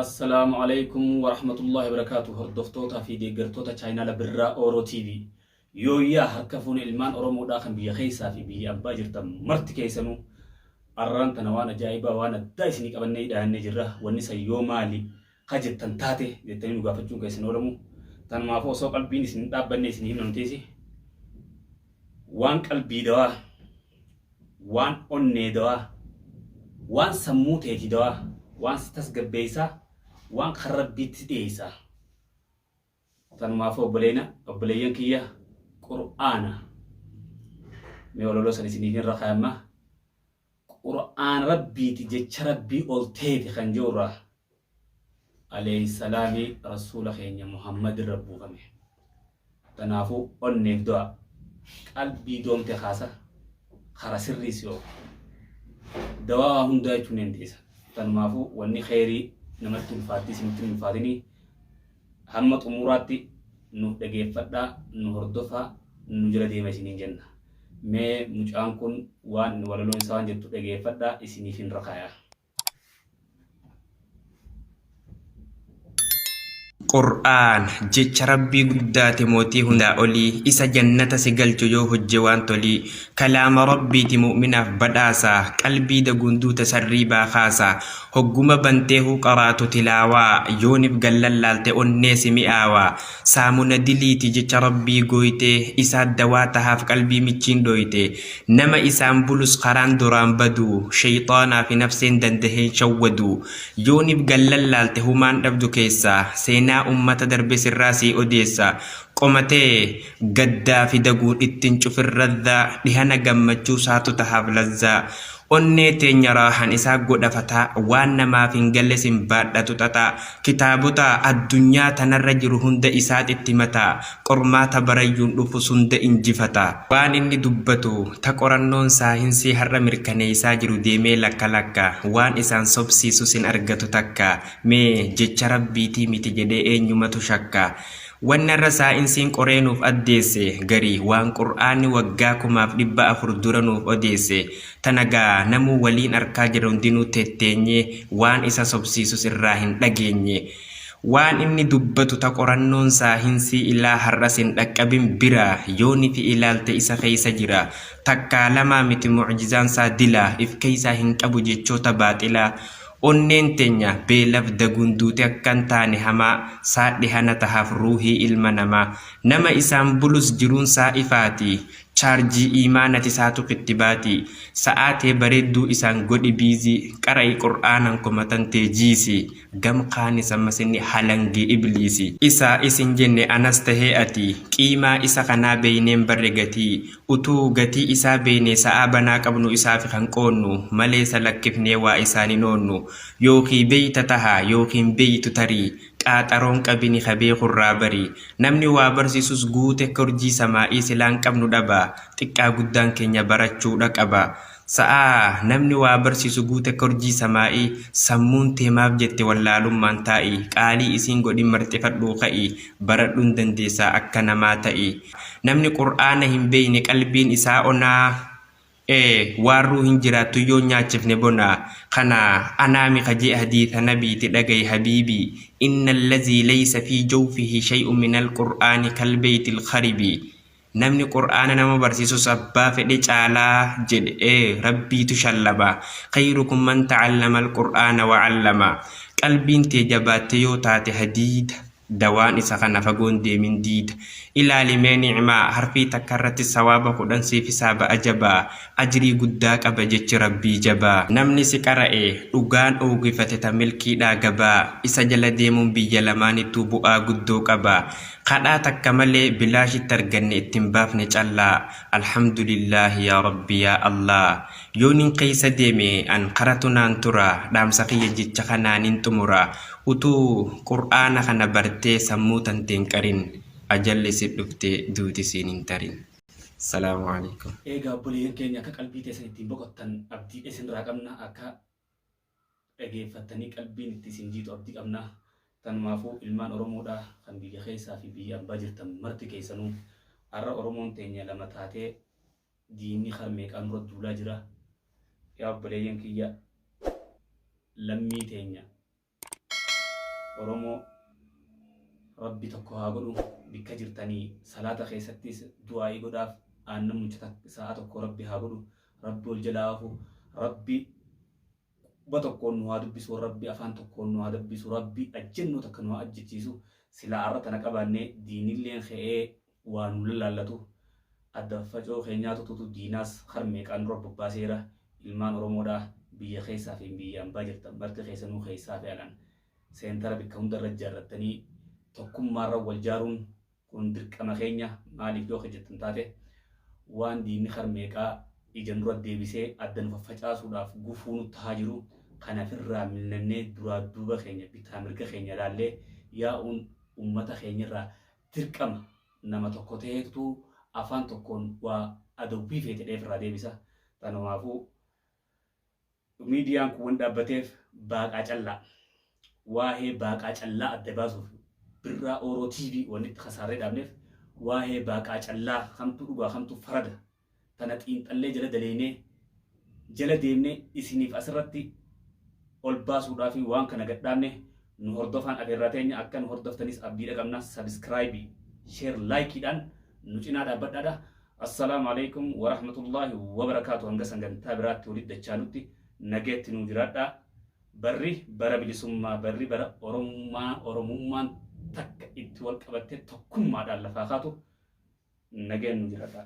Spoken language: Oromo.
Assalaamu alaikum warahmatullahi wabarakaatu. Hordoftootaa fi deeggartoota chaayinaala Birraa Ooroo TV. Yooyyaa harka fuune ilmaan Oromoodhaa kan biyya keessaa fi biyya abbaa jirtan marti keessanuu arraan tana waan ajaa'ibaa waan addaa isinii qabannee dhiyaannee jirra. Wanni san yoo maali ka jettan taate jettanii nu gaafachuun keessan oolamu. Tanumaafuu osoo qalbiin isin hin dhaabbanne isinii himna nutiisi. Waan qalbii dawaa, waan onnee dawaa, waan sammuu teetii dawaa, waan si tasgabbeessaa, waan kan Rabbiitti si dhiyeessaa. Tanumaafuu obboleena obboleeyyan kiyya Qur'aana. Mee walaloo san isiniif irra kaayamma. Qur'aana Rabbiiti jecha Rabbii ol teeti kan jiru irraa alayhi salaami rasuula keenya Muhammad irra buufame. Tanaafuu onneef du'a qalbii doomte kaasa kara sirrii si oofa. Dawaa waa hundaa jechuun ni dandeessa. Tanumaafuu wanni kheyrii namatti ulfaatti isinitti hin ulfaatinii hamma xumuraatti nu dhageeffadhaa, nu hordofaa, nu jala deema isiniin jenna. Mee mucaan kun waan walaloon isaa waan jettu dhageeffadhaa isiniif hin rakaaya. Qur'aan jecha Rabbii guddaati mootii hundaa olii isa jannata si galchu yoo hojje waan tolii kalaama Rabbiiti mu'minaaf badhaasa qalbii daguun duute sarriibaa kaasa hogguma banteehuu qaraatu tilaawaa yoonif gallallaalte onnee si mi'aawa saamuna diliiti jecha Rabbii gooyte isaa dawaa tahaaf qalbii michiin dhooyte nama isaan bulus karaan duraan badu sheyxaanaa fi nafseen dandaheen shawwadu Yoonif gad lallaalte humaan dhabdu keessa Seenaa ummata darbe sirraa sii odeessa Qoma tee gaddaa fi daguun ittin cufin razzaa Dhihana gammachuu saatu tahaaf lazzaa Onnee teenya raahan isaa godha fataa Waan namaaf hin galle sin baadhatu xaxaa Kitaabota addunyaa tanarra jiru hunda isaat itti mataa Qormaata barayyuun dhufus hunda injifata. Waan inni dubbatu ta qorannoon saahinsii har'a mirkaneeysaa jiru deemee lakka lakka waan isaan sobsiisus hin argatu takka. Mee jecha Rabbiitii miti jedhee eenyumatu shakka? Wanni har'a saayinsiin qoree nuuf addeesse garii waan Qur'aanni waggaa 0400 dura nuuf odeesse. Tana gaa namuu waliin arkaa jirra hundinuu tetteenyee waan isa sobsiisus irraa hin dhageenye. Waan inni dubbatu ta qorannoon saahinsii ilaa har'as hin dhaqqabin bira yoonifi ilaalte isa keeysa jira. Takkaa lamaa miti mu'jizaan isaa dila if keeysaa hin qabu jechoota baaxilaa. Onneen teenya beelaf daguun duute akka hin taane hamaa saa dhihana tahaaf ruuhii ilma namaa. Nama isaan bulus jiruun saa ifaati Chaarjii iimaanati saatu kittibaati Sa'aa tee bareedduu isaan godhi biizii Qara'i qur'aanan komatan tee jiisi Gam kaanis ammas inni halangee ibliisi. Isa isin jenne anas tahee ati Qiimaa isa kanaa beeyneen barre gatii Utuu gatii isaa beeynee sa'aa banaa qabnu isaafi kan qoonnu Maleesa lakkifnee waa isaan hin oonnu Yookii beeyta taha yookiin beeytu tarii Qaaxaroon qabini ka beekurraa bari Namni waa barsiisus guute akka urjii samaa'ii silaan qabnu dhaba Xiqqaa guddaan keenya barachuudha qaba Sa'aa namni waa barsiisu guute akka urjii samaa'ii Sammuun tee maaf jette wallaalummaan taa'i Qaalii isiin godhin marxifadhuu ka'i Baradhuun dandeessaa akka namaa ta'i Namni qur'aana hin beeyne qalbiin isaa onaa Ee waarruu hin jiraattu yoo nyaachifne bona Kana anaami ka je'e hadiitha nabiiti dhagayi habiibii Inna allazii laysa fii jawfihi shay'un minal qur'aani kal beytil kharibi Namni qur'aana nama barsiisus abbaa fedhe caalaa jedhe ee rabbiitu shallama Khayrukum man ta'allamal qur'aana wa 'allama Qalbiin tee jabaatte yoo taate hadiida Dawaan isa kana fagoon deemin diida. Ilaali mee ni'maa harfii takka irratti sawaaba 10 siif hisaaba ajabaa. Ajrii guddaa qaba jechi Rabbii jabaa. Namni si qara'e dhugaan oogifate ta milkiidhaa gabaa. Isa jala deemuun biyya lamaanittuu bu'aa guddoo qaba. Kadhaa takka malee bilaashitti arganne itti hin baafne callaa. Alhamdulillaahi yaa Rabbi yaa Allaah. Yoonin keessa deeme an karatu naan tura dhaamsa kiyya jecha kanaanin xumura. Utuu qur'aana kana bartee sammuu tante hin qarin ajalli sit dhuftee duuti siin hin tarin. Salaamu Aleykum. Eegaa obboleeyyan keenya akka qalbii teessan ittiin boqottan abdii isinirraa qabna akka dhageeffattanii qalbiin itti isin jiitu abdii qabna tanumaafuu ilmaan Oromoodha kan biyya keessaa fi biyya ambaa jirtan marti keessanuu har'a Oromoon teenya lama taatee diinni kar meeqaa nurra duulaa jira yaa obboleeyyan kiyya lammii teenya Oromoo Rabbi tokko haa godhu. Bikka jirtanii salaata keessattis du'aa'ii godhaaf. Aannan mucha sa'a tokko Rabbi haa godhu. Rabbi wal jalaa hafu. Rabbi quba tokkoon nu haa dubbisu. Rabbi afaan tokkoon nu haa dubbisu. Rabbi ajjennoo takka nu haa ajjechiisu. Silaa arra tana qabaannee diinilleen ka'ee waa nu lallaallatu. Adda faffacoo keenyaatu tutu diinaas harmeeqaan dura bobbaaseera. Ilmaan Oromoodhaa biyya keessaa fi biyya ambaa jirtan marti keessanuu keessaa fi alaan seentara bikka hundarra ijaarrattanii tokkummaarra wal jaaruun kun dirqama keenya. Maaliif yoo jettan taate, waan diinni harmeeqaa ija nurra deebisee adda nu faffacaasuudhaaf gufuu nu tahaa jiru kana ofirraa milnannee duraa duuba keenya, bitaa mirga keenya ilaallee yaa'uun ummata keenyarraa dirqama. Nama tokko ta'eetu afaan tokkoon waa adawwii feete dheef irraa deebisa. Tanumaafuu miidiyaan kun waan dhaabbateef baaqaa callaa, waa'ee baaqaa callaa adda baasuuf Birraa Ooroo TV wanni itti kasaarree dhaabneef, waa'ee baaqaa callaa kamtu dhugaa, kamtu farada tana xiinxallee jala daleynee jala deemnee isiniif asirratti ol baasuudhaaf waan kana gadhaabne. Nu hordofaan afeerraa teenya. Akka nu hordoftanis abdiidha qabna. Subscribe, share, like iidhaan nu cinaa dhaabbadhaadha. Assalaamu alaikum warahmatullaahi wabarakaatu. Hanga sagantaa biraatti walitti dachaanutti nageetti nuu jiraadhaa. Barri bara bilisummaa, barri bara Oromummaa, Oromummaan takka itti wal qabattee tokkummaadhaan lafaa kaatu. Nageen nu jiraadhaa.